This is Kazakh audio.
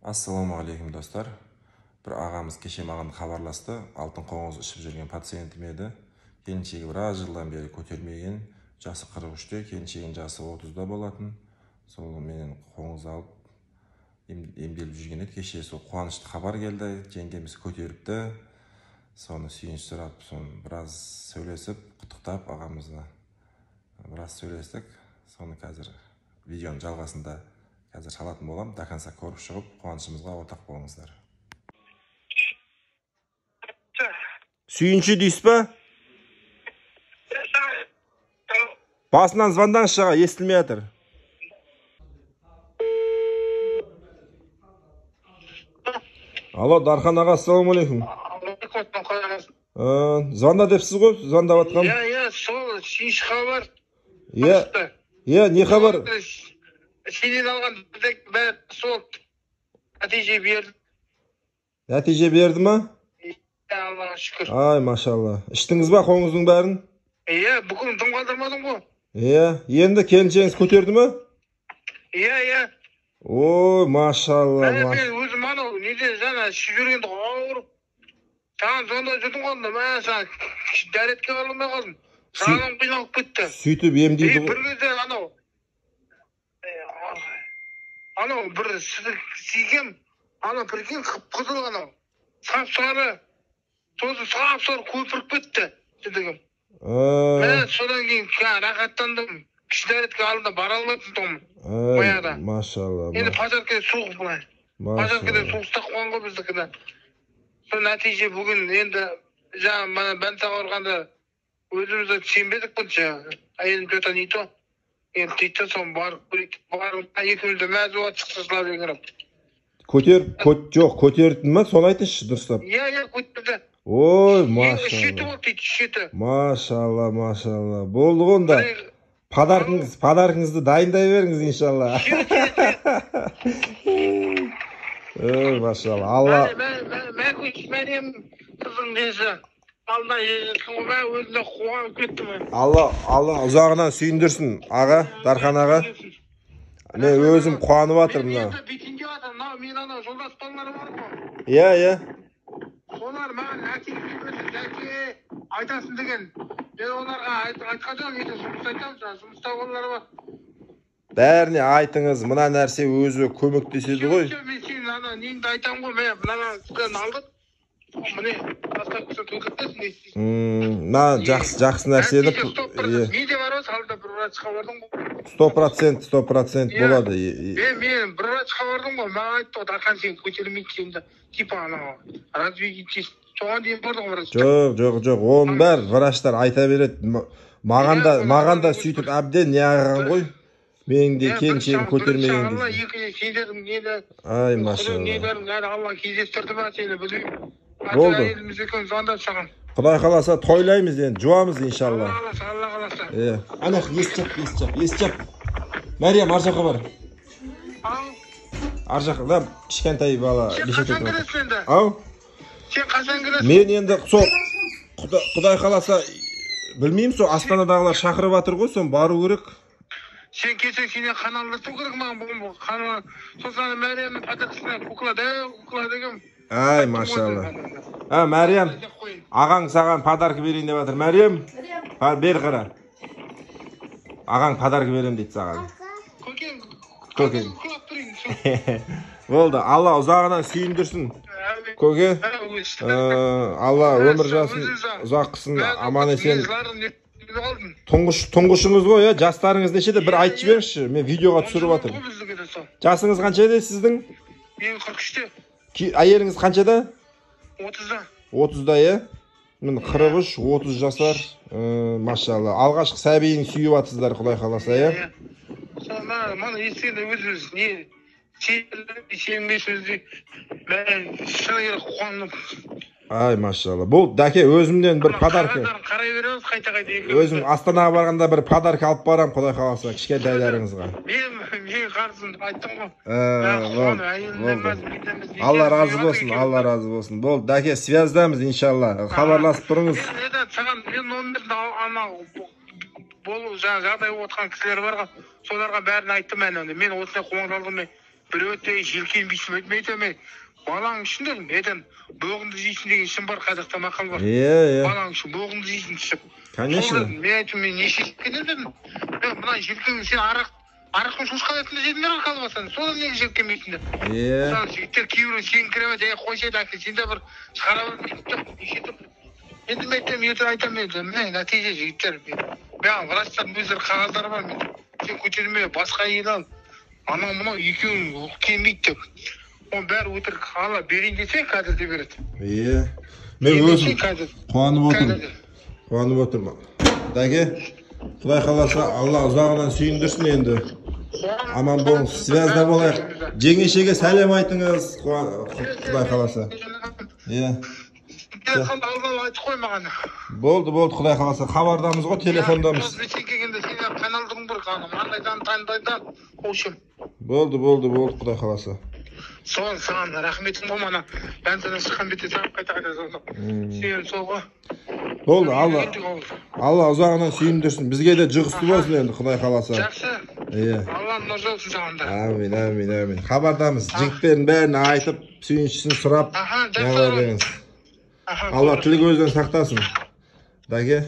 Ассалаумағалейкум, достар. Бір ағамыз кеше маған хабарласты. Алтын қоңыз ішіп жүрген пациентім еді. Келіншегі біраз жылдан бері көтермеген. Жасы 43-те, келіншегінің жасы 30-да болатын. Сол менен қоңыз алып емделіп жүрген еді. Кеше сол қуанышты хабар келді. Жеңгеміз көтеріпті. Соны сүйінші сұрап, соны біраз сөйлесіп, құттықтап ағамызды біраз сөйлестік. Соны қазір видеоның жалғасында қазір салатын боламын. До конца көріп шығып, қуанышымызға ортақ болыңыздар. Сүйінші дейсіз ба? Басынан звондаңызшы, аға, естілмей жатыр. Алло, Дархан аға, ассалаумағалейкум. Звонда депсіз ғой, звондап жатқан. Иә, иә, сол сүйінші хабар. Иә, иә, не хабар? Сенен алған бәрі сол нәтиже берді. Нәтиже берді ма? Аллаға шүкір. Ай, машалла. Іштіңіз ба қоңыздың бәрін? Иә, бүгін дым қалдырмадым ғой. Иә, енді келіншегіңіз көтерді ма? Иә, иә. Ой, машалла. Мен өзім анау неде жаңа ішіп жүргенде ауырып, саған звондап жүрдім ғой, мә, саған дәретке бара алмай қалдым. Жаным қиналып кетті. Сөйтіп емдейді ғой. Бір кезде анау бір сүйгем, анау прикинь, қып-қызыл анау, сап-сары, сосын сап-сары көпіріп кетті сідігім. Мә, содан кейін рахаттандым. Кіші дәретке алдында бара алмайтын тұғым. Баяғыда. Машалла. Енді пожаркеде суық былай. Пожаркеде суық ұстап қойған ғой біздікіде. Сол нәтиже бүгін енді жаңа мана больницаға барғанда өзіміз де сенбедік бұнша. Әйелім что-то не то. Енді дейді соны барып көрейік. Барып екеуміз де мәз болып шықса жылап еңіреп. Жоқ, көтерді ма? Соны айтыңызшы дұрыстап. Иә, иә, көтерді. Ой, машалла. Үш жеті болды дейді, үш жеті. Машалла, машалла. Болды ғой онда. Подаркыңызды дайындай беріңіз, иншалла. Ой, машалла. Алла. Мәриям қызың несі? Алла өзіне қуанып кеттім. Алла, Алла ұзағынан сүйіндірсін, аға, Дархан аға. Мен өзім қуанып жатырмын мына. Мен анау жолдас балаларым бар ғой. Иә, иә. Солар маған әкеліп берді, әке айтасың деген. Мен оларға айтқан жоқпын, ертең жұмыста айтамын, жаңа жұмыста балалар бар. Бәріне айтыңыз, мына нәрсе өзі көмектеседі ғой. Мен сенің ана неңді айтамын ғой, мен мына сізден алдық. Міне, доставкасын төлетесің, не істейсің? Мына жақсы нәрсені. Мен де бар ғой, салда бір врачқа бардым ғой. 100%, 100% болады. Мен бір врачқа бардым ғой, маған айтты ғой, Дархан сен көтермейді сенді, типа анау, разведите, соған дейін бардым ғой врачқа. Жоқ, жоқ, жоқ, оның бәрі врачтар айта береді. Маған да сөйтіп әбден неғылған ғой. Менің де келіншегім көтермеген кезде. Сендердің нені, Ай, машалла. Нелерің әлі Алла кездестірді ма сені, білмеймін. Болды. Әйеліміз екеуміз звондап саған. Құдай қаласа тойлаймыз енді, жуамыз иншалла. Алла қаласа, Алла қаласа. Иә. Ана, есік жап, есік жап, есік жап. Мәриям, ар жаққа бар. Ау. Ар жаққа, кішкентай бала. Сен қашан кіресің енді? Ау. Сен қашан кіресің? Мен енді сол Құдай қаласа, білмеймін, сол Астанадағылар шақырып жатыр ғой, соны бару керек. Сен келсең, сенен қан алдырту керек маған бүгін. Қан сосын Мәриямның подаркасына кукла да, кукла деген. Ай, машалла. А, Мәриям, ағаң саған подарка берейін деп жатыр. Мәриям, бер қара. Ағаң подарка беремін дейді саған. Көкең, көкең. Болды, Алла ұзағынан сүйіндірсін. Көке, Алла өмір жасын ұзақ қылсын, аман есен. Тұңғышыңыз ғой, иә? Жастарыңыз нешеде? Бір айтып жіберіңізші, мен видеоға түсіріп жатырмын. Жасыңыз қанша еді сіздің? Мен 43-те. Әйеліңіз қаншада? 30-да. 30-да, иә? Міне 43, 30 жасар. Машалла. Алғашқы сәбиін сүйіп жатсыздар, Құдай қаласа, иә? Сол, мана естігенде өзіміз не сенбей сөзде мен шыны керек қуанып. Ай, машалла. Бұл дәке өзімнен бір подарка. Қарай береміз қайта-қайта. Өзім Астанаға барғанда бір подарка алып барам, Құдай қаласа, кішкентайларыңызға. Мен қарызымды айттым ғой. Алла разы болсын, Алла разы болсын. Болды, дәке, связьдамыз, иншалла. Хабарласып тұрыңыз. Саған мен номерді анау болу жағдай болып отқан кісілер бар ғой, соларға бәрін айттым мен. Мен осындай қоңырау алдым, мен Біреу айтты, желкенбейсің бе? Мен айтамын, балаң үшін дедім. Мен айтамын, боғыңды жейсің деген шын бар, қазақта мақал бар. Иә, иә. Балаң үшін боғыңды жейсің түсіп. Конечно. Мен айттым, мен неше жеп дедім. Мына желкең сен арақпен шошқа етін жедіңдер ғой колбасаны. Содан неге желкенбейсің деп. Иә. Мысалы, жігіттер кейбіреу сен кіре ей қойшы еді, әке, сен де бір шығара бермейсің деп, неше түрлі. Енді мен айтамын, ертең айтамын енді, міне нәтиже жігіттер. Маған врачтардың өздері қағаздары бар, мен сен көтерме, басқа әйел ал. Анау мынау екеуің келмейді деп. Оның бәрі өтірік. Алла берейін десе, қазір де береді. Иә. Мен өзім қуанып отырмын. Қазір. Қуанып отырмын. Дәке, Құдай қаласа, Алла ұзағынан сүйіндірсін енді. Аман болыңыз, связьда болайық. Жеңешеге сәлем айтыңыз, Құдай қаласа. Иә. Алла айтып қой маған. Болды, болды, Құдай қаласа. Хабардамыз ғой, телефондамыз. Сен келгенде сен каналдың бір маңдайдан, таңдайдан, в общем. Болды, болды, болды, Құдай қаласа. Сол саған рахметім ғой, мана бәнсадан шыққан бетте саған қайта-қайта звондап. Сен сол ғой. Болды, Алла, Алла ұзағынан сүйіндірсін. Бізге де жұғысты болсын енді, Құдай қаласа. Жақсы. Иә. Алланың нұры жаусын саған да. Әмин, әмин, әмин. Хабардамыз. Жігіттердің бәрін айтып, сүйіншісін сұрап, Аха, жақсы. Алла тіл көзден сақтасын. Дәке.